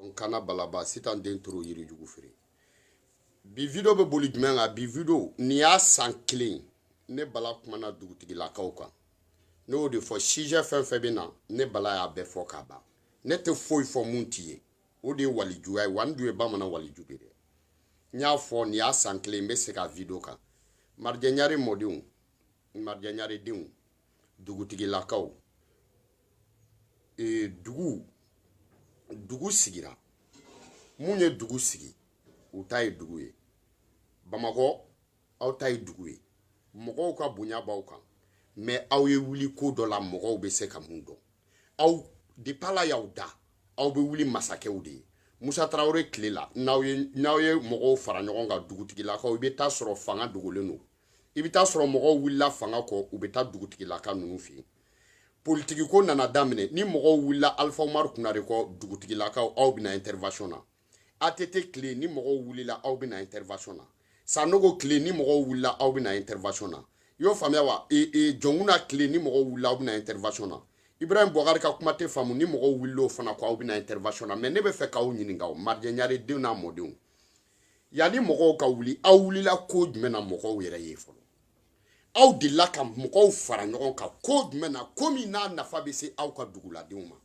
N kana balaba sitan den toro yirijugu feere. Bi video bɛ boli jumɛn kan? Bi video nin y'a san kelen ne Bala kumana dugutigilakaw kan. Ne y'o de fɔ, sujet fɛn fɛn bɛ na, ne Bala y'a bɛɛ fɔ k'a ban. Ne tɛ foyi fɔ mun t'i ye. O de ye walijuya ye, wa n dun ye bamanan waliju de dɛ. N y'a fɔ nin y'a san kelen, n bɛ segin a video kan. Marijɛ Ɲare mɔdenw, Marijɛ Ɲare denw, dugutigilakaw, dugu sigira. Mun ye dugu sigi? U ta ye dugu ye. Bamakɔ, aw ta ye dugu ye. Mɔgɔw ka bonya b'aw kan, mais aw ye wuli ko dɔ la, mɔgɔw bɛ se ka mun dɔn. Aw depuis Ala y'aw da, aw bɛ wuli masakɛw de ye. Musa Tarawele tile la, n'aw ye mɔgɔw fara ɲɔgɔn kan, dugutigilakaw, i bɛ taa sɔrɔ fanga dogolen don. I bɛ taa sɔrɔ mɔgɔw wulila fanga kɔ, u bɛ taa dugutigilaka ninnu fɛ yen. Politiki ko nana daminɛ, ni mɔgɔw wulila Alpha Umaru Konare kɔ, dugutigilakaw, aw bɛna intervention na. ATT tile, ni mɔgɔw wulila, aw bɛna intervention na. Sanogo tile, ni mɔgɔw wulila, aw bɛna intervention na. I y'o faamuya wa? Jɔnkuna tile, ni mɔgɔw wulila, aw bɛna intervention na. Ibrahim Boubacar ka kuma tɛ faamu, ni mɔgɔw wulila o fana kɔ, aw bɛna intervention na. Mais ne bɛ fɛ k'aw ɲininka o, Marijɛ Ɲare denw n'a mɔdenw, yanni mɔgɔw ka wuli, aw wulila ko jumɛn na mɔgɔw yɛrɛ ye fɔlɔ? Aw delila ka mɔgɔw fara ɲɔgɔn kan ko jumɛn na, ko min n'a nafa bɛ se aw ka duguladenw ma?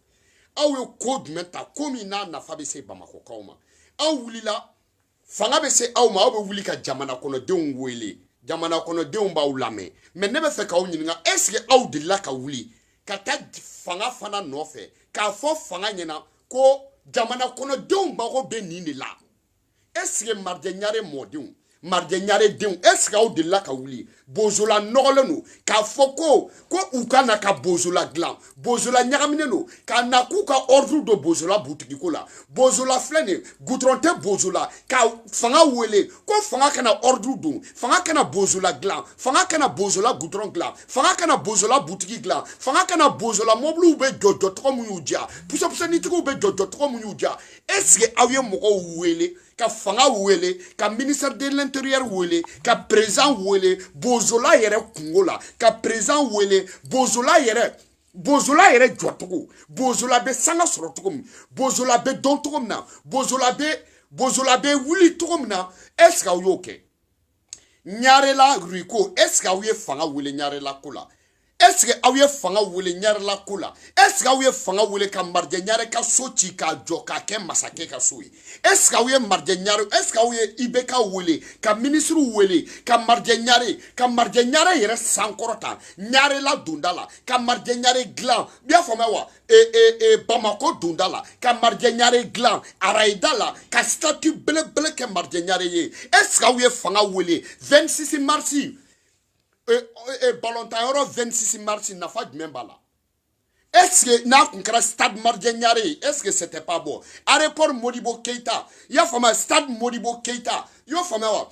Aw ye ko jumɛn ta, ko min n'a nafa bɛ se Bamakɔkaw ma? Aw wulila, fanga bɛ se aw ma, aw bɛ wuli ka jamana kɔnɔdenw wele, jamana kɔnɔdenw b'aw lamɛn. Mais ne bɛ fɛ k'aw ɲininka, est ce que aw delila ka wuli ka taa fanga fana nɔfɛ k'a fɔ fanga ɲɛna ko jamana kɔnɔdenw mago bɛ nin de la? Est ce que Marijɛ Ɲare mɔdenw, Marijɛ Ɲare denw, est ce que aw delila ka wuli bozola nɔgɔlen don k'a fɔ ko u ka na ka bozola dilan, bozola ɲagaminen don, ka na k'u ka ordre don bozola butigiko la, bozola filɛ nin ye, goudron tɛ bozola, ka fanga wele ko fanga kana ordre don, fanga kana bozola dilan, fanga kana bozola goudron dilan, fanga kana bozola butigi dilan, fanga kana bozola mobiliw bɛ jɔ jɔcogo mun y'u diya, pusapusɛnitigiw bɛ jɔ jɔcogo mun y'u diya? Est ce que aw ye mɔgɔw wele, ka fanga wele, ka ministère de l'Intérieur wele, ka président wele bozola yɛrɛ kungo la, ka président wele bozola yɛrɛ jɔcogo, bozola bɛ sanga sɔrɔ cogo min, bozola bɛ dɔn cogo min na, bozola bɛ wuli cogo min na? Est ce que aw y'o kɛ? Ɲarela Riko, est ce que aw ye fanga wele Ɲarela ko la? Est ce que aw ye fanga wele Ɲarela ko la? Est ce que aw ye fanga wele ka Marijɛ Ɲare ka so ci k'a jɔ k'a kɛ masakɛ ka so ye? Est ce que aw ye Marijɛ Ɲare, est ce que aw ye IBK wele, ka minisiriw wele, ka Marijɛ Ɲare, ka Marijɛ Ɲare yɛrɛ sankɔrɔta Ɲarela donda la, ka Marijɛ Ɲare dilan, i y'a faamuya wa? Bamakɔ donda la, ka Marijɛ Ɲare dilan Arayida la, ka statue belebele kɛ Marijɛ Ɲare ye? Est ce que aw ye fanga wele 26 mars? Ballon yɔrɔ 26 mars, nafa jumɛn b'a la? Est-ce que n'a kun kɛra stade Marijɛ Ɲare ye, est-ce que c'était pas bon? Aéroport Modibo Keïta, i y'a faamuya, stade Modibo Keïta, i y'o faamuya wa?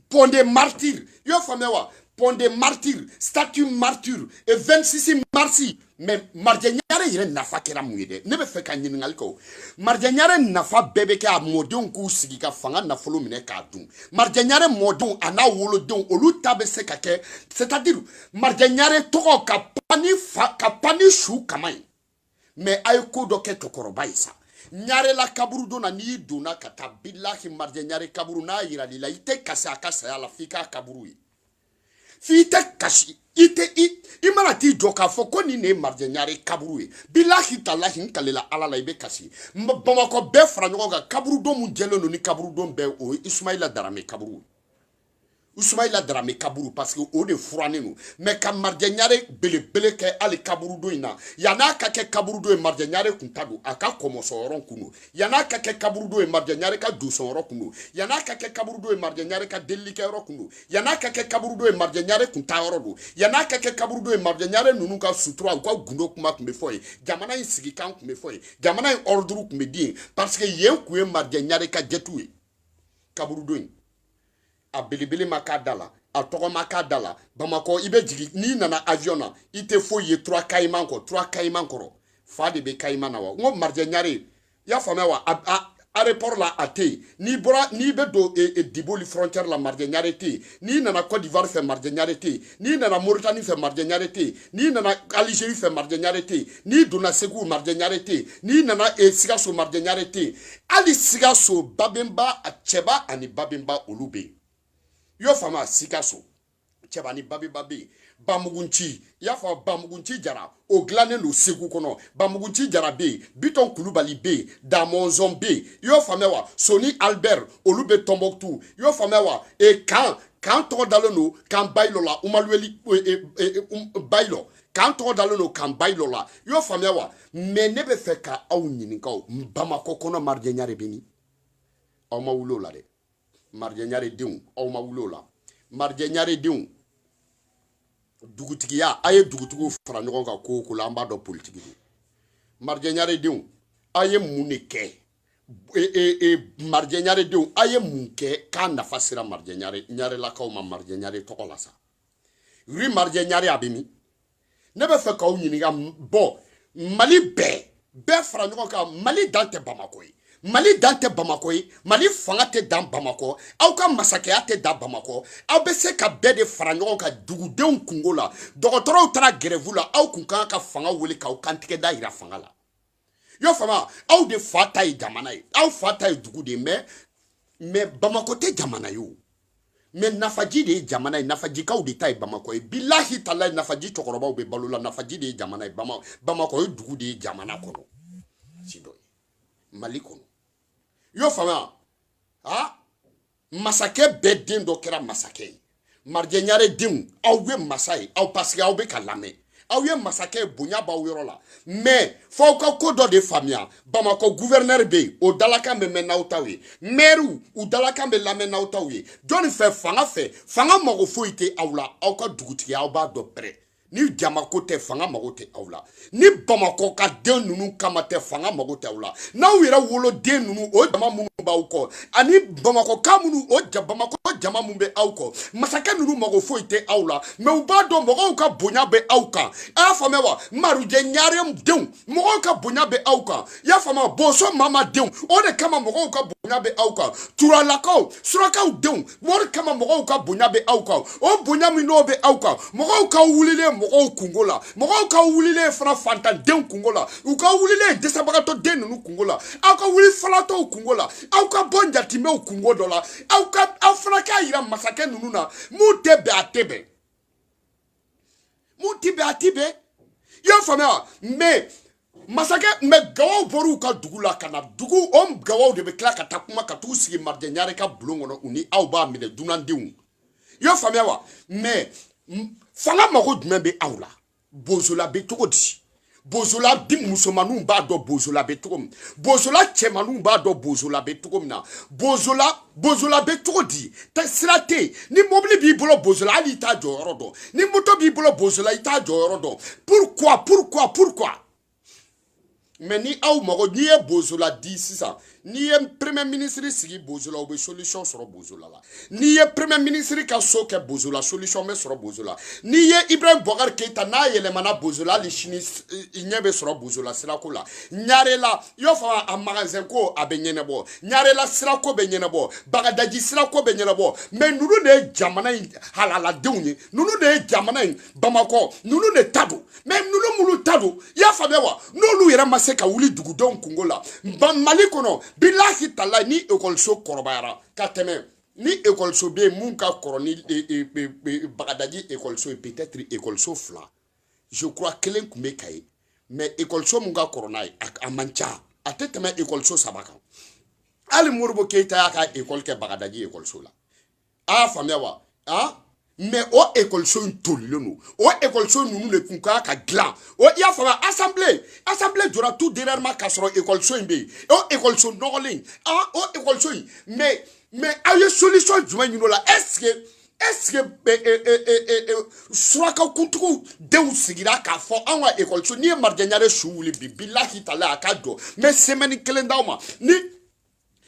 Pont des Martyrs, i y'o faamuya wa? Pont des Martyrs, statue martyr, et 26 mars. Mais Marijɛ Ɲare yɛrɛ nafa kɛra mun ye dɛ? Ne bɛ fɛ ka ɲininkali kɛ o. Marijɛ Ɲare nafa bɛɛ bɛ kɛ a mɔdenw k'u sigi ka fanga nafolo minɛ k'a dun. Marijɛ Ɲare mɔdenw a n'a wolodenw, olu ta bɛ se ka kɛ, c'est-à-dire Marijɛ Ɲare tɔgɔ ka pan ni fa, ka pan ni su kama ye. Mais a ye ko dɔ kɛ cɛkɔrɔba ye sa. Ɲarela kaburu na, n'i donna ka taa bilahi Marijɛ Ɲare kaburu n'a yiral'i la, i tɛ kasi a ka saya la f'i k'a kaburu ye. F'i tɛ kasi, i tɛ i mana t'i jɔ k'a fɔ ko nin de ye Marijɛ Ɲare kaburu ye, bilahi talahi, n kalela Ala la, i bɛ kasi. Bamakɔ bɛɛ fara ɲɔgɔn kan, kaburudon mun jɛlen don ni kaburudon bɛɛ, o ye Ismaïla Darame kaburu ye. Ismaïla Darame kaburu, parce que o de furannen don. Mais ka Marijɛ Ɲare belebele kɛ hali kaburudon in na, yann'a ka kɛ kaburudon ye, Marijɛ Ɲare kun ta don, a ka kɔmɔsɔyɔrɔ kun don. Yann'a ka kɛ kaburudon ye, Marijɛ Ɲare ka donsɔnyɔrɔ kun don. Yann'a ka kɛ kaburudon ye, Marijɛ Ɲare ka delilikɛyɔrɔ kun don. Yann'a ka kɛ kaburudon ye, Marijɛ Ɲare kun taayɔrɔ don. Yann'a ka kɛ kaburudon ye, Marijɛ Ɲare ninnu ka sutura, u ka gundo kuma kun bɛ fɔ yen, jamana in sigikan kun bɛ fɔ yen, jamana in ordre kun bɛ di yen, parce que yen kun ye Marijɛ Ɲare ka jɛtu ye. Kaburudon in, a belebele ma k'a da la, a tɔgɔ ma k'a da la. Bamakɔ, i bɛ jigin, n'i nana avion na, i tɛ foyi ye tura kayiman kɔ, tura kayiman kɔrɔ, fa de bɛ kayiman na wa? N ko Marijɛ Ɲare, i y'a faamuya wa? Aéroport la a tɛ yen. N'i bɔra, n'i bɛ don Diboli frontière la, Marijɛ Ɲare tɛ yen. N'i nana Côte d'Ivoire fɛ, Marijɛ Ɲare tɛ yen. N'i nana Mauritanie fɛ, Marijɛ Ɲare tɛ yen. N'i nana Algérie fɛ, Marijɛ Ɲare tɛ yen. N'i donna Segu, Marijɛ Ɲare tɛ yen. N'i nana Sikaso, Marijɛ Ɲare tɛ yen. Hali Sikaso, Babenba, Cɛba ani Babenba, olu bɛ yen. I y'o faamu? Sikaso, Cɛba ni Babenba bɛ yen. Bamugunci, i y'a fɔ, Bamugunci Jara, o dilannen don Segu kɔnɔ. Bamugunci Jara bɛ yen, Bitɔn Kulubali bɛ yen, Damɔnzɔn bɛ yen. I y'o faamuya wa? Soni Albert, olu bɛ Tɔnbɔkutu. I y'o faamuya wa? Kan tɔgɔ dalen don kan Bayilɔ la, Umaluweli Bayilɔ, kan tɔgɔ dalen don kan Bayilɔ la. I y'o faamuya wa? Mais ne bɛ fɛ ka aw ɲininka o, Bamakɔ kɔnɔ, Marijɛ Ɲare bɛ min? Aw ma wuli o la dɛ. Marijɛ Ɲare denw, aw ma wuli o la. Marijɛ Ɲare denw, dugutigiya, a ye dugutigiw fara ɲɔgɔn kan ko o ko la, an b'a dɔn politiki don. Marijɛ Ɲare denw, a ye mun de kɛ? Marijɛ Ɲare denw, a ye mun kɛ k'a nafa sera Marijɛ Ɲare, Ɲarelakaw ma, Marijɛ Ɲare tɔgɔ la sa? Rue Marijɛ Ɲare, a bɛ min? Ne bɛ fɛ k'aw ɲininka. Bɔn, Mali bɛɛ bɛɛ fara ɲɔgɔn kan, Mali dan tɛ Bamakɔ ye, Mali dan tɛ Bamakɔ ye, Mali fanga tɛ dan Bamakɔ, aw ka masakɛya tɛ dan Bamakɔ. Aw bɛ se ka bɛɛ de fara ɲɔgɔn kan dugudenw kungo la. Dɔgɔtɔrɔw taara grève la, aw kun kan ka fanga wele k'aw kantigɛ da yira fanga la. I y'o faamu? Aw de fa ta ye jamana ye, aw fa ta ye dugu de ye. Mais Bamakɔ tɛ jamana ye o, mais Nafaji de ye jamana ye. Nafajikaw de ta ye Bamakɔ ye. Bilahi talahi, Nafaji cɛkɔrɔbaw bɛ balo la. Nafaji de ye jamana ye. Bamakɔ ye dugu de ye jamana kɔnɔ, si dɔ ye Mali kɔnɔ. I y'o faamuya? Ah, masakɛ bɛɛ den dɔ kɛra masakɛ ye. Marijɛ Ɲare denw, aw ye masa ye aw, parce que aw bɛ ka lamɛn. Aw ye masakɛ ye, bonya b'aw yɔrɔ la. Mais f'aw ka ko dɔ de faamuya. Bamakɔ gouverneur bɛ yen, o dalakan bɛ mɛn n'aw taw ye. Maire, u dalakan bɛ lamɛn n'aw taw ye. Jɔnni fɛ? Fanga fɛ. Fanga mago foyi tɛ aw la. Aw ka dugutigiya, aw b'a dɔn pɛrɛ. Ni jamako tɛ, fanga mago tɛ aw la. Ni Bamakɔ ka den ninnu kama tɛ, fanga mago tɛ aw la. N'aw yɛrɛ woloden ninnu, o jama minnu b'aw kɔ, ani Bamakɔ ka minnu, o ja Bamakɔ jama minnu bɛ aw kɔ, masakɛ ninnu mago foyi tɛ aw la. Mais u b'a dɔn mɔgɔw ka bonya bɛ aw kan. A y'a faamuya wa? Marujɛ Ɲare denw, mɔgɔw ka bonya bɛ aw kan. I y'a faamuya? Boso Mama denw, o de kama mɔgɔw ka bonya bɛ aw kan. Turalakaw, Surakaw denw, o de kama mɔgɔw ka bonya bɛ aw kan. O bonya min n'o bɛ aw kan, mɔgɔw ka wulilen mɔgɔw kungo la, mɔgɔw ka wulilen fana fantandenw kungo la, u ka wulilen dɛsɛbagatɔ den ninnu kungo la, aw ka wuli falatɔw kungo la, aw ka bɔ jatimɛw kungo dɔ la, aw ka aw fana k'a yira masakɛ ninnu na mun tɛ bɛn, a tɛ bɛn, mun tɛ bɛn, a tɛ bɛn. I y'a faamuya? Mais masakɛ, mais gawaw bɔr'u ka dugu la ka na dugu, o gawaw de bɛ tila ka taa kuma ka t'u sigi Marijɛ Ɲare ka bulon kɔnɔ, u ni aw b'a minɛ dunandenw. I y'a faamuya wa? Mais fanga mago jumɛn bɛ aw la? Bozola bɛ cogo di? Bozola di, musomaninw b'a dɔn bozola bɛ cogo min, bozola cɛmaninw b'a dɔn bozola bɛ cogo min na. Bozola, bozola bɛ cogo di? Sira tɛ yen. Ni mobili b'i bolo bozola, hali i t'a jɔyɔrɔ dɔn. Ni moto b'i bolo bozola, i t'a jɔyɔrɔ dɔn. Pourquoi, pourquoi, pourquoi? Mais ni aw mago, n'i ye bozola di sisan, n'i ye premier ministre sigi bozola, u bɛ solution sɔrɔ bozola la. N'i ye premier ministre ka so kɛ bozola, solution bɛ sɔrɔ bozola. N'i ye Ibrahim Boubacar Keïta n'a yɛlɛmana bozola, hali sini ɲɛ bɛ sɔrɔ bozola sirako la. Ɲarela, i y'o fɔ, a magasin ko a bɛ ɲɛnabɔ, Ɲarela sirako bɛ ɲɛnabɔ, Bagadaji sirako bɛ ɲɛnabɔ. Mais ninnu de ye jamana in halaladenw ye, ninnu de ye jamana in, Bamakɔ ninnu de ta don. Mais ninnu minnu ta don, i y'a faamuya wa? N'olu yɛrɛ ma se ka wuli dugudenw kungo la Mali kɔnɔ, bilahi talahi, ni ekɔliso kɔrɔbayara ka tɛmɛ, ni ekɔliso bɛ yen mun ka kɔrɔ ni Bagadaji ekɔliso ye, peut-être ekɔliso fila, je crois kelen tun bɛ Kayi, mais ekɔliso mun ka kɔrɔ n'a ye, a man ca, a tɛ tɛmɛ ekɔliso saba kan. Hali Modibo Keyita y'a ka ekɔli kɛ Bagadaji ekɔliso la. A y'a faamuya wa? Ah, mais o ekɔliso in tolilen don. O ekɔliso ninnu de kun kan ka dilan o. I y'a faamuya? Assemblée jɔra tout dernièrement k'a sɔrɔ ekɔliso in bɛ yen, o ekɔliso nɔgɔlen. Ah, o ekɔliso in, mais aw ye solution jumɛn ɲini o la? Est-ce que suraka kuntigiw denw sigira k'a fɔ anw ka ekɔliso? N'i ye Marijɛ Ɲare su wuli bi, bilahi tala, a ka jɔ. N bɛ semaine kelen d'aw ma. Ni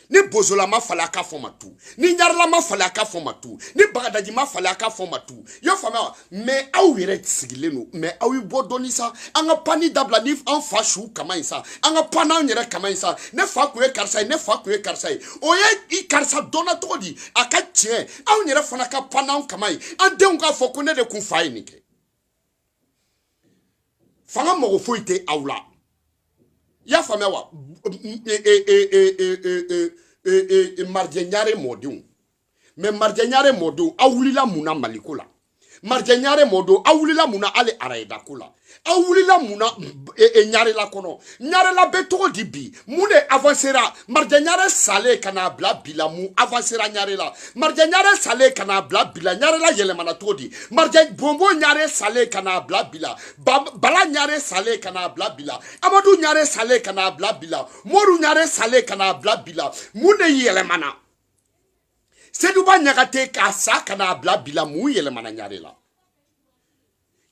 Ni bozola ma falen a ka fɔ ma tu, ni ɲarela ma falen a ka fɔ ma tu, ni bagadaji ma falen a ka fɔ ma tu. I y'a faamuya wa? Mais aw yɛrɛ sigilen don, mais aw ye bɔ dɔɔni sa. An ka panni dabila ni an fa su kama in sa, an ka pan n'anw yɛrɛ kama in sa. Ne fa kun ye karisa ye, ne fa kun ye karisa ye, o ye i karisa dɔnna cogo di? A ka tiɲɛ, anw yɛrɛ fana ka pan n'anw kama ye, an denw k'a fɔ ko ne de kun fa ye nin kɛ. Fanga mago foyi tɛ aw la. I y'a faamuya wa? Marijɛ Ɲare mɔdenw, mais Marijɛ Ɲare mɔdenw, aw wulila mun na Maliko la? Marijɛ Ɲare mɔdenw, aw wulila mun na hali Arayida ko la? Aw wulila mun na Ɲarela kɔnɔ? Ɲarela bɛ cogo di bi? Mun de avancera? Marijɛ Ɲare salen ka n'a bila bi la, mun avancera Ɲarela? Marijɛ Ɲare salen ka n'a bila bi la, Ɲarela yɛlɛmana cogo di? Marijɛ Bonbon Ɲare salen ka n'a bila bi la, Bala Ɲare salen ka n'a bila bi la, Amadu Ɲare salen ka n'a bila bi la, Moru Ɲare salen ka n'a bila bi la, mun de yɛlɛmana? Seduba Ɲagate k'a sa ka n'a bila bi la, mun yɛlɛmana Ɲare la?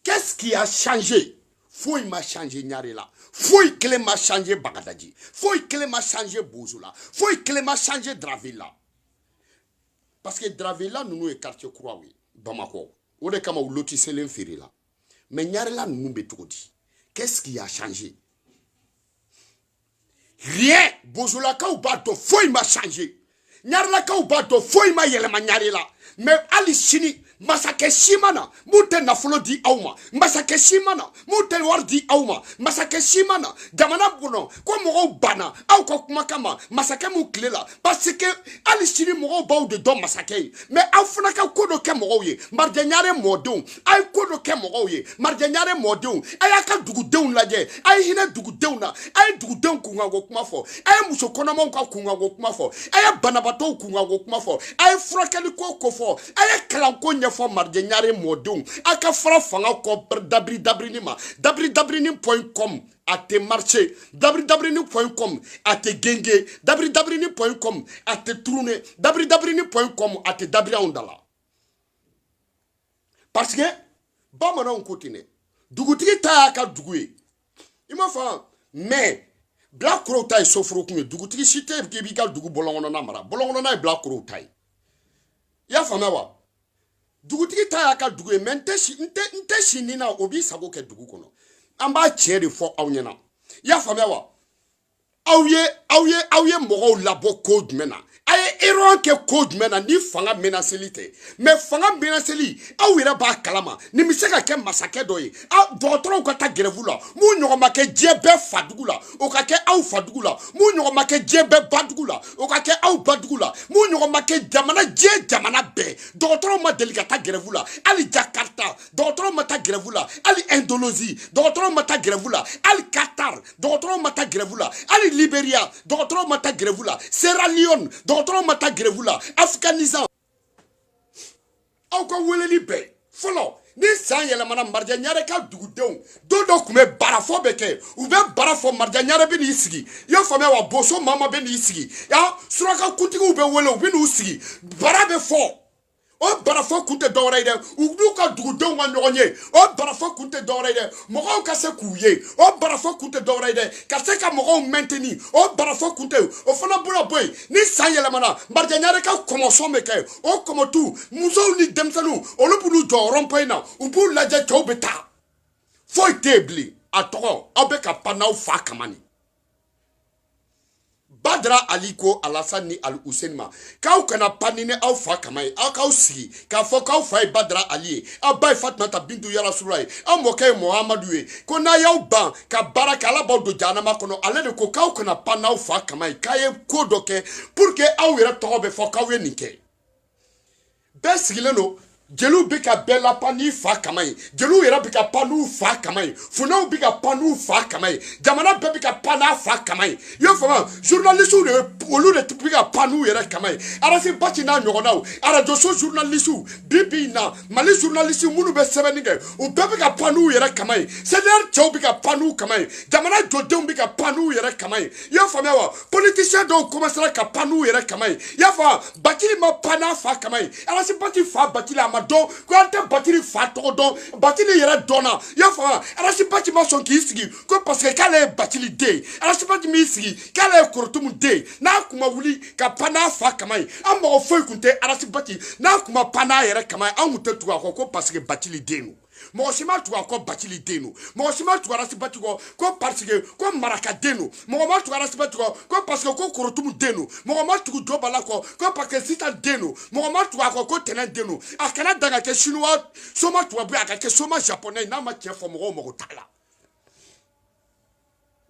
Qu'est-ce qui a changé? Foyi ma changé Ɲare la, foyi kelen ma changé Bagadaji, foyi kelen ma changé Bozo la, foyi kelen ma changé Draville la. Parce que Draville la ninnu ye quartier kuraw ye Bamakɔ, o de kama u lotiselen feere la. Mais Ɲarela ninnu bɛ cogo di? Qu'est-ce qui a changé? Rien. Bozolakaw b'a dɔn foyi ma changé, Ɲarelakaw b'a dɔn foyi ma yɛlɛma Ɲare la. Mais hali sini masakɛ si ma na mun tɛ nafolo di aw ma, masakɛ si ma na mun tɛ wari di aw ma, masakɛ si ma na jamana kɔnɔ ko mɔgɔw banna aw ka kuma kama masakɛ mun tile la. Parce que hali sini mɔgɔw b'aw de dɔn masakɛ ye. Mais aw fana ka ko dɔ kɛ mɔgɔw ye. Marijɛ Ɲare mɔdenw, a ye ko dɔ kɛ mɔgɔw ye. Marijɛ Ɲare mɔdenw, a y'a ka dugudenw lajɛ, a ye hinɛ dugudenw na, a ye dugudenw kunkanko kuma fɔ, a ye muso kɔnɔmaw ka kunkanko kuma fɔ, a ye banabaatɔw kunkanko kuma fɔ, a ye furakɛliko ko fɔ, a ye kalanko ɲɛfɔ. Marijɛ Ɲare mɔdenw, a ka fara fanga kɔ dabiri dabirini ma. Dabiri dabirini point com a tɛ marché, dabiri dabirini point com a tɛ genge, dabiri dabirini point com a tɛ tourner, dabiri dabirini point com a tɛ dabiri anw da la. Parce que bamananw ko ten dɛ, dugutigi ta y'a ka dugu ye, i m'a faamu? Mais bilakorow ta ye soforokun ye. Dugutigi si tɛ k'i b'i ka dugu bɔlɔnkɔnɔna mara, bɔlɔnkɔnɔna ye bilakorow ta ye. I y'a faamuya wa? Dugutigi ta y'a ka dugu ye, mais n tɛ si nin na, o b'i sago kɛ dugu kɔnɔ. An b'a tiɲɛ de fɔ aw ɲɛna. I y'a faamuya wa? Aw ye mɔgɔw labɔ ko jumɛn na? A ye erreur kɛ ko jumɛn na ni fanga menaceli tɛ? Mais fanga menaceli, aw yɛrɛ b'a kalama nin bɛ se ka kɛ masakɛ dɔ ye. Aw dɔgɔtɔrɔw ka taa grève la, mun ɲɔgɔn ma kɛ diɲɛ bɛɛ fadugu la, o ka kɛ aw fadugu la. Mun ɲɔgɔn ma kɛ diɲɛ bɛɛ badugu la, o ka kɛ aw badugu la. Mun ɲɔgɔn ma kɛ jamana diɲɛ jamana bɛɛ, dɔgɔtɔrɔw ma deli ka taa grève la. Hali Jakarta dɔgɔtɔrɔw ma taa grève la, hali Indonésie dɔgɔtɔrɔw ma taa grève la, hali Qatar dɔgɔtɔrɔw ma taa grève la, hali Libéria dɔgɔtɔrɔw ma taa grève la, Sierra Leone dɔgɔtɔrɔw ma taa grève la, Afghanistan. Aw ka weleli bɛɛ fɔlɔ ni san yɛlɛmana, Marijɛ Ɲare ka dugudenw don dɔ tun bɛ barafɔ bɛ kɛ, u bɛ bara fɔ. Marijɛ Ɲare bɛ n'i sigi, i y'a faamuya wa? Boso mama bɛ n'i sigi, suraka kuntigiw bɛ wele, u bɛ n'u sigi, bara bɛ fɔ. O barafɔ kun tɛ dɔwɛrɛ ye dɛ, u n'u ka dugudenw ka ɲɔgɔn ye. O barafɔ kun tɛ dɔwɛrɛ ye dɛ, mɔgɔw ka se k'u ye. O barafɔ kun tɛ dɔwɛrɛ ye dɛ, ka se ka mɔgɔw maintenir. O barafɔ kun tɛ, o fana bɔra bɔ yen. Ni san yɛlɛmana, Marijɛ Ɲare ka kɔmɔsɔn bɛ kɛ. O kɔmɔtu, musow ni denmisɛnninw, olu b'u jɔ rond-point na, u b'u lajɛ, cɛw bɛ taa. Foyi tɛ yen bilen, a tɔgɔ aw bɛ ka pan n'aw fa kama nin. Badara Ali ko Alassane ni Ali Hussein ma k'aw kana pan ni aw fa kama ye, aw k'aw sigi k'a fɔ k'aw fa ye Badara Ali ye, aw ba ye Fatumata Bintu Yarasula ye, aw mɔkɛ ye Muhamadu ye, ko n'a y'aw ban ka baara kɛ, Ala b'aw don jahanama kɔnɔ. Ale de ko k'aw kana pan n'aw fa kama ye, k'a ye ko dɔ kɛ pour que aw yɛrɛ tɔgɔ bɛ fɔ k'aw ye nin kɛ. Bɛɛ sigilen don, jeliw bɛ ka bɛɛ lapan n'i fa kama ye, jeliw yɛrɛ bɛ ka pan n'u fa kama ye, funɛw bɛ ka pan n'u fa kama ye, jamana bɛɛ bɛ ka pan n'a fa kama ye. I y'a faamu? Journalistes de, olu de bɛ ka pan n'u yɛrɛ kama ye. Arasi Baci n'a ɲɔgɔnnaw, arajoso journalistes, bi bi in na Mali journalistes minnu bɛ sɛbɛnni kɛ, u bɛɛ bɛ ka pan n'u yɛrɛ kama ye. CDR cɛw bɛ ka pan n'u kama ye, jamana jɔdenw bɛ ka pan n'u yɛrɛ kama ye. I y'a faamuya wa? Politiciens dɔw commencera ka pan n'u yɛrɛ kama ye. I y'a faamu? Bacili ma pan n'a fa kama ye. Arasi Baci fa Bacili, a ma dɔn ko an tɛ Bacili fa tɔgɔ dɔn, Bacili yɛrɛ dɔnna. I y'a faamu? Arasi Baci ma sɔn k'i sigi ko parce que k'ale ye Bacili den ye. Arasi Baci m'i sigi k'ale ye Korotumu den ye. N'a N'a kun ma wuli ka pan n'a fa kama ye, an mɔgɔ foyi kun tɛ Ras Bath. N'a kun ma pan n'a yɛrɛ kama ye, an kun tɛ tugu a kɔ ko parce que Bathily den don. Mɔgɔ si ma tugu a kɔ Bathily den don. Mɔgɔ si ma tugu Ras Bath kɔ ko parce que ko Maraka den don. Mɔgɔ ma tugu Ras Bath kɔ ko parce que ko Korotumu den don. Mɔgɔ ma tugu Jobala kɔ ko parce que Sitan den don. Mɔgɔ ma tugu a kɔ ko Tɛnɛn den don. A kana dan ka kɛ chinois soma tubabu ye, a ka kɛ soma japonais. N'a ma tiɲɛ fɔ, mɔgɔw mago t'a la.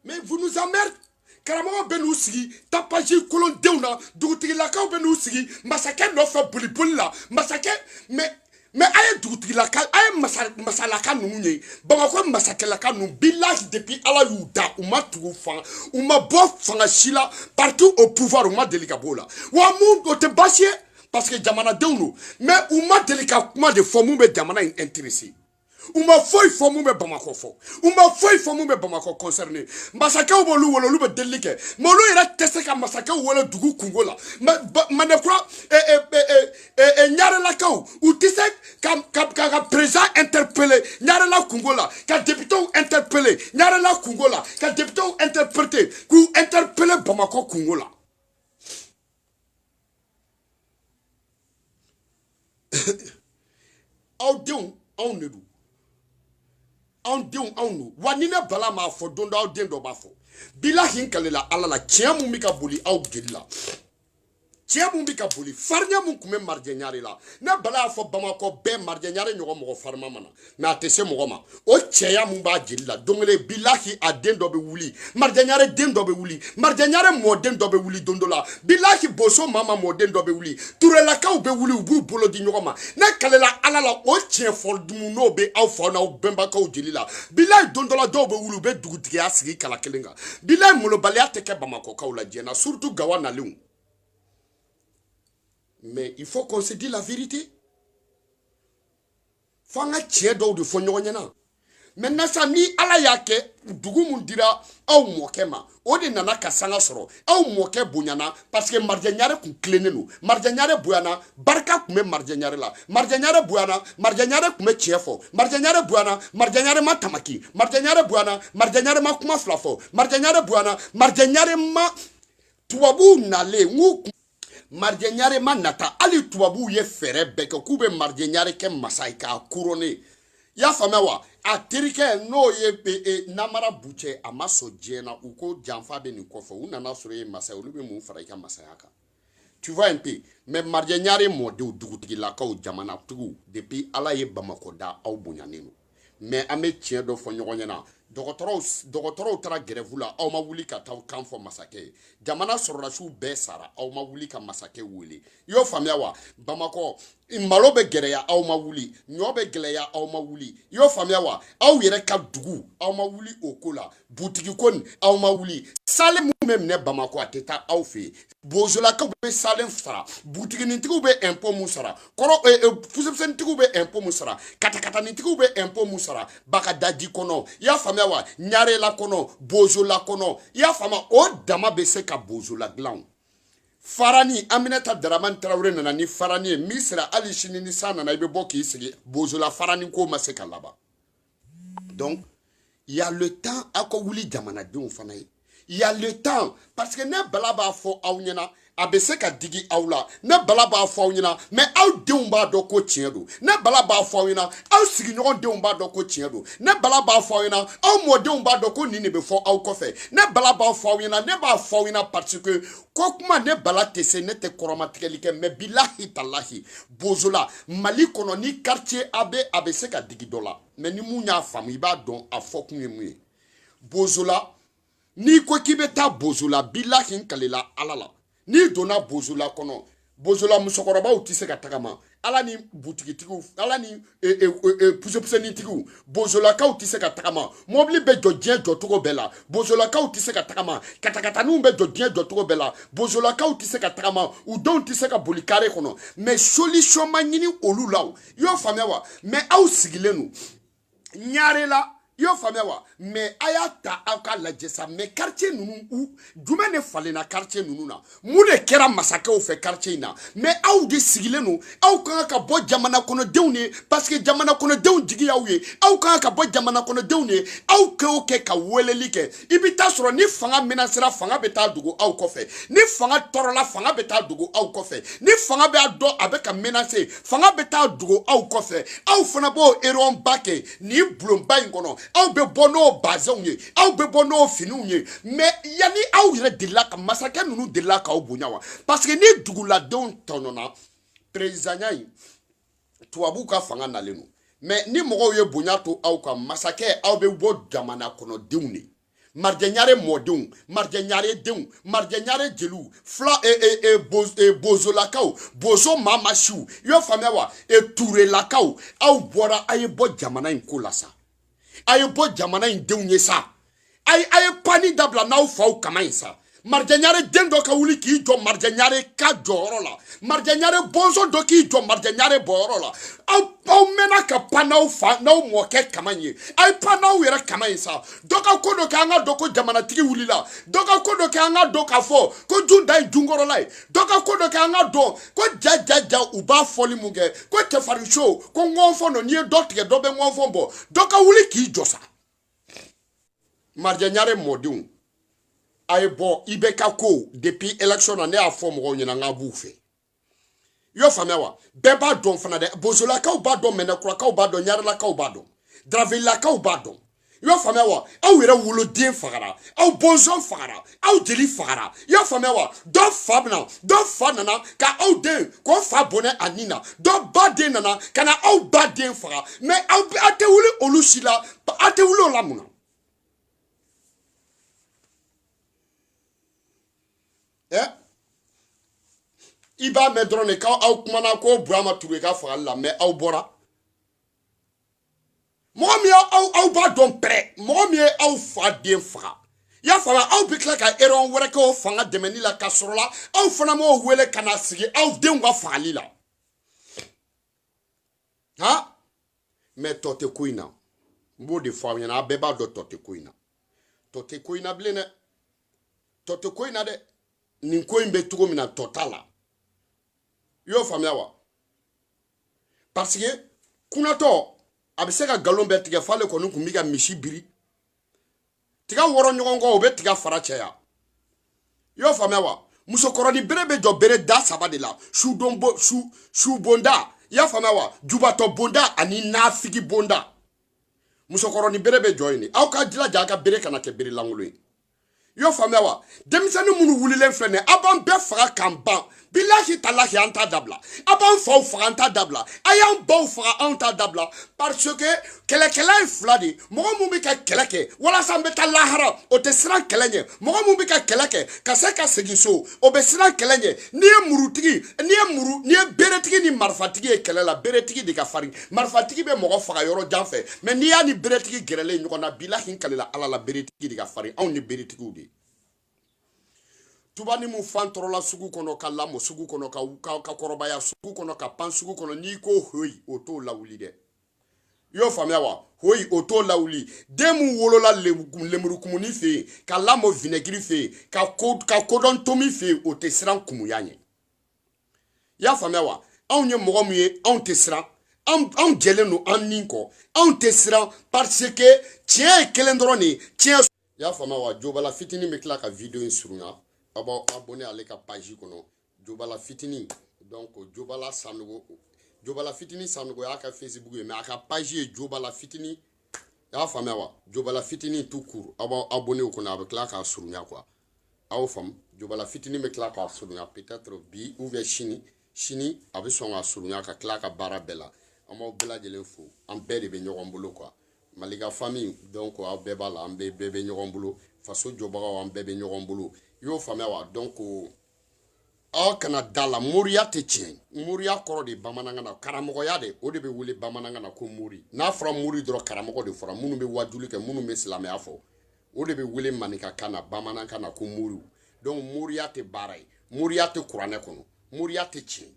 Mais vous nous emmerdez. Karamɔgɔw bɛ n'u sigi tapage kolondenw na, dugutigilakaw bɛ n'u sigi masakɛ nɔfɛ boliboli la. Masakɛ, mais a ye dugutigilaka, a ye masalaka ninnu ye, Bamakɔ masakɛlaka ninnu, bilahi, depuis Ala y'u da, u ma tugu fanga, u ma bɔ fanga si la. Parti au pouvoir, u ma deli ka b'o la. Wa mun, o tɛ baasi ye parce que jamanadenw don, mais u ma deli ka kuma de fɔ mun bɛ jamana in intéressé. U ma foyi fɔ mun bɛ Bamakɔ fɔ, u ma foyi fɔ mun bɛ Bamakɔ concerné. Masakɛw b'olu wele, olu bɛ delili kɛ, mais olu yɛrɛ tɛ se ka masakɛw wele dugu kungo la. Mandekura, Ɲarelakaw, u tɛ se ka président interpeller Ɲarela kungo la, ka députéw interpeller Ɲarela kungo la, ka députéw interpréter, k'u interpeller Bamakɔ kungo la. Aw denw, anw de don. Anw denw, anw don. Wa ni ne Bala m'a fɔ, don dɔ aw den dɔ b'a fɔ. Bilahi, n kalela Ala la, tiɲɛ mun bɛ ka boli aw jeli la, tiɲɛ mun bɛ ka boli, farinya mun tun bɛ Marijɛ Ɲare la, ne Bala y'a fɔ Bamakɔ bɛɛ, Marijɛ Ɲare ɲɔgɔn mɔgɔ farima ma na, mais a tɛ se mɔgɔ ma. O cɛya mun b'a jeli la, don kelen, bilahi, a den dɔ bɛ wuli, Marijɛ Ɲare den dɔ bɛ wuli, Marijɛ Ɲare mɔden dɔ bɛ wuli don dɔ la, bilahi, Boso mama mɔden dɔ bɛ wuli, Turelakaw bɛ wuli, u b'u bolo di ɲɔgɔn ma. Ne kalela Ala la, o tiɲɛ fɔ dumu n'o bɛ aw fa n'aw bɛnbakɛw jeli la, bilahi, don dɔ la dɔw bɛ wuli, u bɛ dugutigiya sigi kala kelen kan. Bilahi, molobaliya tɛ kɛ Bamakɔkaw la diɲɛ na, surtout Gawa nalenw. Mais il faut qu'on se dise la vérité. Fo an ka tiɲɛ dɔw de fɔ ɲɔgɔn ɲɛna. Maintenant sa, ni Ala y'a kɛ dugu mun dira aw mɔkɛ ma, o de nana ka sanga sɔrɔ. Aw mɔkɛ bonyana parce que Marijɛ Ɲare kun tilennen don. Marijɛ Ɲare bonyana, barika kun bɛ Marijɛ Ɲare la. Marijɛ Ɲare bonyana, Marijɛ Ɲare kun bɛ tiɲɛ fɔ. Marijɛ Ɲare bonyana, Marijɛ Ɲare ma tamaki. Marijɛ Ɲare bonyana, Marijɛ Ɲare ma kuma fila fɔ. Marijɛ Ɲare bonyana, Marijɛ Ɲare ma tubabuw nalen n k'u Marijɛ Ɲare ma nata. Hali tubabuw ye fɛɛrɛ bɛɛ kɛ k'u bɛ Marijɛ Ɲare kɛ masa ye k'a couronner. I y'a faamuya wa? A terikɛ n'o ye Namara Bucɛ, a ma sɔn diɲɛ na. U ko janfa bɛ nin kɔfɛ. U nana sɔrɔ e ye masa ye, olu bɛ mun fara i ka masaya kan? Tu vois un peu. Mais Marijɛ Ɲare mɔdenw, dugutigilakaw, jamanatigiw, depuis Ala ye Bamakɔ da, aw bonyanen don. Mais an bɛ tiɲɛ dɔ fɔ ɲɔgɔn ɲɛna. Dɔgɔtɔrɔw taara grève la, aw ma wuli ka taa kan fɔ masakɛ ye. Jamana sɔrɔdasiw bɛɛ sara, aw ma wuli ka masakɛ wele. I y'o faamuya wa? Bamakɔ, malo bɛ gɛlɛya, aw ma wuli. Ɲɔ bɛ gɛlɛya, aw ma wuli. I y'o faamuya wa? Aw yɛrɛ ka dugu, aw ma wuli o ko la. Butigi ko nin, aw ma wuli. Salen mun bɛ minɛ Bamakɔ, a tɛ taa aw fɛ yen. Bozolakaw bɛ salen sara, butiginitigiw bɛ impôt mun sara, kɔrɔ fusɛfusɛnitigiw bɛ impôt mun sara, katakatanitigiw bɛ impôt mun sara, Bagadaji kɔnɔ, i y'a faamuya wa? Ɲarela kɔnɔ, Bozola kɔnɔ, i y'a faamuya, o dama bɛ se ka Bozola dilan. Farani, Aminata Daramani Tarawele nana ni farani ye, min sera hali sini ni san nana, i bɛ bɔ k'i sigi Bozola farani ko ma se ka laban. Donc il y a le temps aw ka wuli jamanadenw fana ye. Il y a le temps parce que ne Bala b'a fɔ aw ɲɛna, a bɛ se ka digi aw la. Ne Bala b'a fɔ aw ɲɛna, mais aw denw b'a dɔn ko tiɲɛ don. Ne Bala b'a fɔ aw ɲɛna, aw sigiɲɔgɔn denw b'a dɔn ko tiɲɛ don. Ne Bala b'a fɔ aw ɲɛna, aw mɔdenw b'a dɔn ko nin de bɛ fɔ aw kɔfɛ. Ne Bala b'a fɔ aw ɲɛna, ne b'a fɔ aw ɲɛna parce que ko kuma ne Bala tɛ se, ne tɛ kɔrɔmatigɛli kɛ, mais bilahi talahi, Bozola Mali kɔnɔ ni quartier a bɛ se ka digi dɔ la, mais ni mun y'a faamu, i b'a dɔn a fɔ kun ye mun ye. Bozola, n'i ko k'i bɛ taa Bozola, bilahi, n kalela Ala la, n'i donna Bozola kɔnɔ, Bozola musokɔrɔbaw tɛ se ka tagama, Ala ni butigitigiw, ala ni pusepusɛnitigiw, Bozolakaw tɛ se ka tagama, mɔbili bɛ jɔ diɲɛ jɔcogo bɛɛ la, Bozolakaw tɛ se ka tagama, katakataninw bɛ jɔ diɲɛ jɔcogo bɛɛ la, Bozolakaw tɛ se ka tagama, u denw tɛ se ka boli kare kɔnɔ. Mais solution ma ɲini olu la o, i y'o faamuya wa? Mais aw sigilen don Ɲare la. I y'o faamuya wa? Mais a y'a ta aw ka lajɛ sa, mais quartier ninnu u jumɛn de falenna quartier ninnu na? Mun de kɛra masakɛw fɛ quartier in na? Mais aw de sigilen don, aw kan ka bɔ jamana kɔnɔdenw de, parce que jamana kɔnɔdenw jigi y'aw ye. Aw kan ka bɔ jamana kɔnɔdenw de. Aw kɛ o kɛ ka weleli kɛ, i bɛ taa sɔrɔ ni fanga menacera, fanga bɛ taa dogo aw kɔfɛ. Ni fanga tɔɔrɔla, fanga bɛ taa dogo aw kɔfɛ. Ni fanga b'a dɔn a bɛ ka menacer, fanga bɛ taa dogo aw kɔfɛ. Aw fana b'o erreur ba kɛ nin bulonba in kɔnɔ. Aw bɛ bɔ n'o bazɛnw ye, aw bɛ bɔ n'o finiw ye. Mais yanni aw yɛrɛ delila ka masakɛ ninnu delila k'aw bonya wa? Parce que ni duguladenw tɔɲɔna, présidentya in tubabuw ka fanga nalen don. Mais ni mɔgɔw ye bonya to aw kan, masakɛ, aw bɛ bɔ jamana kɔnɔdenw de, Marijɛ Ɲare mɔdenw, Marijɛ Ɲare denw, Marijɛ Ɲare jeliw, fila bozolakaw, bozo maa siw, i y'o faamuya wa? Turelakaw, aw bɔra, a ye bɔ jamana in ko la sa, a ye bɔ jamana in denw ye sa, a ye panni dabila n'aw faw kama in sa. Marijɛ Ɲare den dɔ ka wuli k'i jɔ Marijɛ Ɲare ka jɔyɔrɔ la, Marijɛ Ɲare bɔnsɔn dɔ k'i jɔ Marijɛ Ɲare bɔyɔrɔ la. Aw mɛnna ka pan n'aw fa n'aw mɔkɛ kama in ye, a ye pan n'aw yɛrɛ kama in sa. Dɔ ka ko dɔ kɛ an ka dɔn ko jamanatigi wulila, dɔ ka ko dɔ kɛ an ka dɔn k'a fɔ ko jun da ye junkɔrɔla ye, dɔ ka ko dɔ kɛ an ka dɔn ko ja ja ja u b'a fɔli mun kɛ ko cɛfarinso ko ŋɔnfɔn don, n'i ye dɔ tigɛ dɔ bɛ ŋɔnfɔn bɔ, dɔ ka wuli k'i jɔ sa. Marijɛ Ɲare mɔdenw, a ye bɔ. I bɛ ka ko depuis élection na, ne y'a fɔ mɔgɔw ɲɛna n k'a b'u fɛ, i y'o faamuya wa? Bɛɛ b'a dɔn fana dɛ, bozolakaw b'a dɔn, mɛnɛkurakaw b'a dɔn, ɲarelakaw b'a dɔn, daravelilakaw b'a dɔn, i y'o faamuya wa? Aw yɛrɛ woloden fagara, aw bɔnsɔn fagara, aw jeli fagara, i y'o faamuya wa? Dɔ fa bɛna, dɔ fa nana ka aw den k'o fa bɔnɛ a nin na, dɔ ba den nana ka na aw ba den faga. Mais aw tɛ wuli olu si la, aw tɛ wuli o la mun na? I b'a mɛn dɔrɔn de k'aw kumana ko Burama Ture ka fagali la, mais aw bɔra. Mɔgɔ min aw b'a dɔn pɛrɛ, mɔgɔ min ye aw fa den faga, i y'a faamuya, aw bɛ tila ka erreur wɛrɛ kɛ o fanga dɛmɛni la, ka sɔrɔ la aw fana m'o wele ka na sigi aw denw ka fagali la. Han, mais tɔ tɛ ko in na, n b'o de fɔ aw ɲɛna, aw bɛɛ b'a dɔn tɔ tɛ ko in na, tɔ tɛ ko in na bilen dɛ, tɔ tɛ ko in na dɛ. Nin ko in bɛ cogo min na, tɔ t'a la, i y'o faamuya wa? Parce que kunnatɔ a bɛ se ka nkalon bɛɛ tigɛ f'ale kɔni tun bɛ ka misi biri tiga wɔrɔ ɲɔgɔn kɔ, o bɛ tiga fara cɛya, i y'o faamuya wa? Musokɔrɔnin bere bɛ jɔ bere da saba de la, subonda, i y'a faamuya wa? Jubatɔ bonda ani nafigi bonda. Musokɔrɔnin bere bɛ jɔ yen de, aw ka jilaja aw ka bere kana kɛ bere lankolon ye, i y'o faamuya wa? Denmisɛnnin minnu wulilen filɛ nin ye, aw b'an bɛɛ faga k'an ban, bilahi talahi an t'a dabila, aw b'an faw faga an t'a dabila, a y'an baw faga anw t'a dabila, parce que kɛlɛkɛla ye fila de ye. Mɔgɔ mun bɛ ka kɛlɛ kɛ walasa an bɛ taa lahara, o tɛ siran kɛlɛ ɲɛ. Mɔgɔ mun bɛ ka kɛlɛ kɛ ka se ka segin so, o bɛ siran kɛlɛ ɲɛ. N'i ye murutigi, n'i ye beretigi ni marifatigi ye kɛlɛ la, beretigi de ka farin, marifatigi bɛ mɔgɔ faga yɔrɔ jan fɛ. Mais n'i y'a ni beretigi gɛrɛlen ɲɔgɔn na, bilahi kalela Ala la, beretigi de ka farin, anw ni beretigiw de ye. Tubani mun fan tɔɔrɔla sugu kɔnɔ, ka lamɔ sugu kɔnɔ, ka kɔrɔbaya sugu kɔnɔ, ka pan sugu kɔnɔ, n'i ko hoyi, o t'o lawuli dɛ, i y'o faamuya wa? Hoyi, o t'o lawuli. Den mun wolola lemurukumuni fɛ yen, ka lamɔ vinɛgiri fɛ yen, ka kodɔn tomi fɛ yen, o tɛ siran kumuya ɲɛ, i y'a faamuya wa? Anw ye mɔgɔ mun ye, anw tɛ siran, anw jɛlen don an nin kɔ, anw tɛ siran, parce que tiɲɛ ye kelen dɔrɔn de ye, tiɲɛ. I y'a faamuya wa? Jobala fitinin bɛ tila ka video in surunya, aw b'aw abonné ale ka page kɔnɔ, Jobala fitinin. Donc Jobala Sanogo, Jobala fitinin Sanogo y'a ka Facebook ye, mais a ka page ye Jobala fitinin, i y'a faamuya wa? Jobala fitinin tout court, aw b'aw abonné o kɔnɔ, a bɛ tila k'a surunya quoi, aw faamu. Jobala fitinin bɛ tila k'a surunya peut-être bi ou bien sini, sini a bɛ sɔn ka surunya ka tila ka baara bɛɛ la. An b'aw bɛɛ lajɛlen fo, an bɛɛ de bɛ ɲɔgɔn bolo quoi. Malika famille, donc aw bɛɛ b'a la, an bɛɛ bɛ ɲɔgɔn bolo, faso jɔbagaw an bɛɛ bɛ ɲɔgɔn bolo, i y'o faamuya wa? Donc aw kana da la, moriya tɛ tiɲɛ, moriya kɔrɔ de bamanankan na karamɔgɔya de, o de bɛ wele bamanankan na ko mori. N'a fɔra mori dɔrɔn, karamɔgɔ de fɔra, minnu bɛ wajuli kɛ, minnu bɛ silamɛya fɔ, o de bɛ wele maninkakan na bamanankan na ko moriw. Donc moriya tɛ baara ye, moriya tɛ kuranɛ kɔnɔ, moriya tɛ tiɲɛ.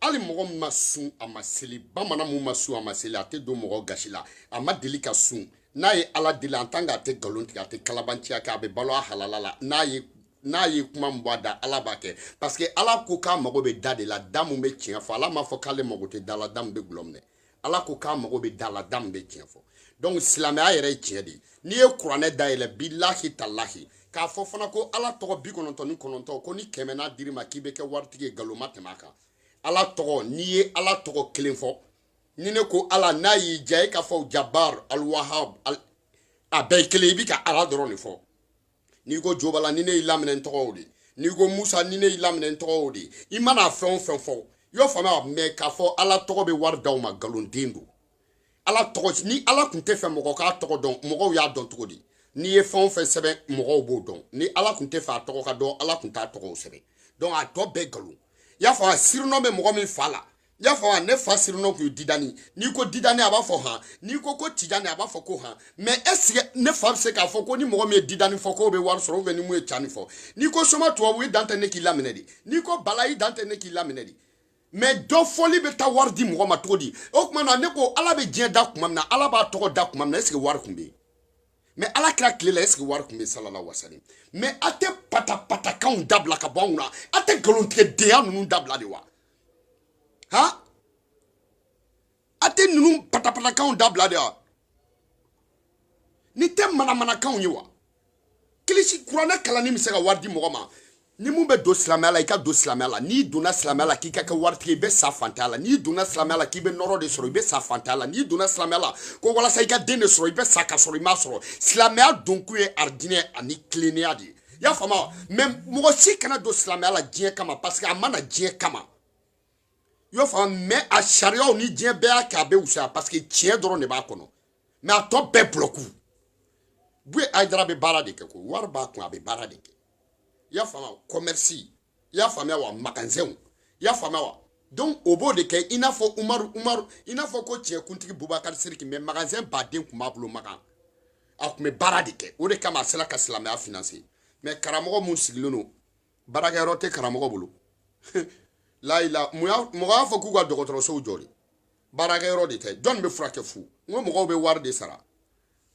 Hali mɔgɔ min ma sun a ma seli, bamanan mun ma sun a ma seli, a tɛ don mɔgɔ gasi la, a ma deli ka sun. N'a ye Ala deli en tant que a tɛ nkalon tigɛ, a tɛ kalabanciya kɛ, a bɛ balo a halala la. N'a ye kuma min bɔ a da, Ala b'a kɛ. Parce que Ala ko k'a mago bɛ da de la, da mun bɛ tiɲɛ fɔ. Ala m'a fɔ k'ale mago tɛ da la, da min bɛ gulɔ minɛ. Ala ko k'a mago bɛ da la, da min bɛ tiɲɛ fɔ. Donc silamɛya yɛrɛ ye tiɲɛ de ye. N'i ye kuranɛ dayɛlɛ, bilahi talahi, k'a fɔ fana ko Ala tɔgɔ 99, ko ni 100 n'a dir'i ma k'i bɛ kɛ waritigi ye, nkalon ma tɛmɛ a kan. Ala tɔgɔ, n'i ye Ala tɔgɔ kelen fɔ, ni ne ko Ala, n'a y'i diya e ka fɔ Jabar, Alwahab, a bɛɛ ye kelen, i bɛ ka Ala dɔrɔn de fɔ. N'i ko Jobala, ni ne y'i laminɛ n tɔgɔ o de. N'i ko Musa, ni ne y'i laminɛ n tɔgɔ o de. I mana fɛn o fɛn fɔ, i y'o faamuya. Mais k'a fɔ Ala tɔgɔ bɛ wari d'aw ma, nkalon don. Ala tɔgɔ, ni Ala tun tɛ fɛ mɔgɔ k'a tɔgɔ dɔn, mɔgɔw y'a dɔn cogo di? N'i ye fɛn o fɛn sɛbɛn, mɔgɔw b'o dɔn. Ni Ala tun tɛ fɛ a tɔgɔ ka dɔn, Ala tun t'a tɔgɔw sɛbɛn. Donc a tɔ bɛɛ nkalon. I y'a faamu, surnom bɛ mɔgɔ min fa la. I y'a faamu, ne fa surnom tun ye Didani. N'i ko Didani, a b'a fɔ han. N'i ko ko Tijani, a b'a fɔ ko han. Mais est ce que ne fa bɛ se k'a fɔ ko ni mɔgɔ min ye Didani fɔ k'o bɛ wari sɔrɔ, ou bien ni mun ye Cani fɔ? N'i ko Soma tubabu, i dan tɛ ne k'i laminɛ de. N'i ko Bala, i dan tɛ ne k'i laminɛ de. Mais dɔ fɔli bɛ taa wari di mɔgɔ ma cogo di? O tuma na ne ko Ala bɛ diɲɛ da tuma min na, Ala b'a tɔgɔ da tuma min na, est ce que wari tun bɛ yen? Mais Ala kɛra tile la, est ce que wari tun bɛ yen? Salala wasali. Mais a tɛ patapatakanw dabila ka bɔ anw na, a tɛ nkalontigɛdenya ninnu dabila de wa? Han, a tɛ ninnu patapatakanw dabila de wa? Ni tɛ manamanakanw ye wa? Kilisi kuranɛ kalanni bɛ se ka wari di mɔgɔ ma. Ni mun bɛ don silamɛya la, i ka don silamɛya la. N'i donna silamɛya la k'i ka kɛ waritigi ye, i bɛ sa fantanya la. N'i donna silamɛya la k'i bɛ nɔrɔ de sɔrɔ, i bɛ sa fantanya la. N'i donna silamɛya la ko walasa i ka den de sɔrɔ, i bɛ sa ka sɔrɔ i m'a sɔrɔ. Silamɛya donkun ye arijinɛ ani tilennenya de ye. I y'a faamu? Mais mɔgɔ si kana don silamɛya la diɲɛ kama, parce que a ma na diɲɛ kama. I y'o faamu? Mais a sariyaw ni diɲɛ bɛɛ y'a kɛ, a bɛ wusaya, parce que tiɲɛ dɔrɔn de b'a kɔnɔ. Mais a tɔ bɛɛ bulɔku. Buye Hayidara bɛ baara de kɛ, ko wari b'a kun, a bɛ baara de kɛ. I y'a faamuya? Commerce, i y'a faamuya wa? Magasin, i y'a faamuya wa? Donc o b'o de kɛ, i n'a fɔ Umaru, i n'a fɔ ko tiɲɛkuntigi Bubakari Siriki, mais magasin baden tun b'a bolo Makan, a tun bɛ baara de kɛ. O de kama a sera ka silamɛya financer. Mais karamɔgɔ mun sigilen don, baarakɛyɔrɔ tɛ karamɔgɔ bolo. Layila, mɔgɔ y'a fɔ k'u ka dɔgɔtɔrɔsow jɔ de, baarakɛyɔrɔ de tɛ. Jɔnni bɛ furakɛ fu? N ko mɔgɔw bɛ wari de sara.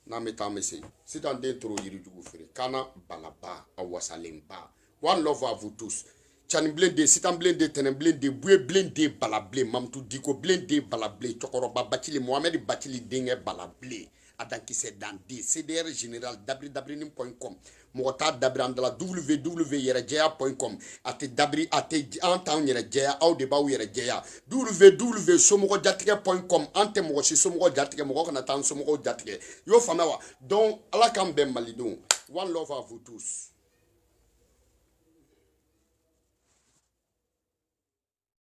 N'an bɛ taa, an bɛ se sisan. Den toro yirijugu feere kana balaba a wasalenba. One love à vous tous. Canibilen den, sitanbilen den, tɛnɛnbilen den, buyebilen den, balabilen, Mamutu Diko bilen den, balabilen, cɛkɔrɔba Bacili, Mohamɛdi Bacili denkɛ balabilen, Adankisɛ danden, CDR général, www.com. Mɔgɔ t'a dabiri an da la, www yɛrɛjɛya point com. A tɛ dabiri, a tɛ an t'anw yɛrɛ jɛya, aw de b'aw yɛrɛ jɛya. www somɔgɔ jatigɛ point com. An tɛ mɔgɔ si somɔgɔ jatigɛ, mɔgɔ kana taa an somɔgɔw jatigɛ. I y'o faamuya wa? Donc Ala k'an bɛn malidenw. One love à vous tous.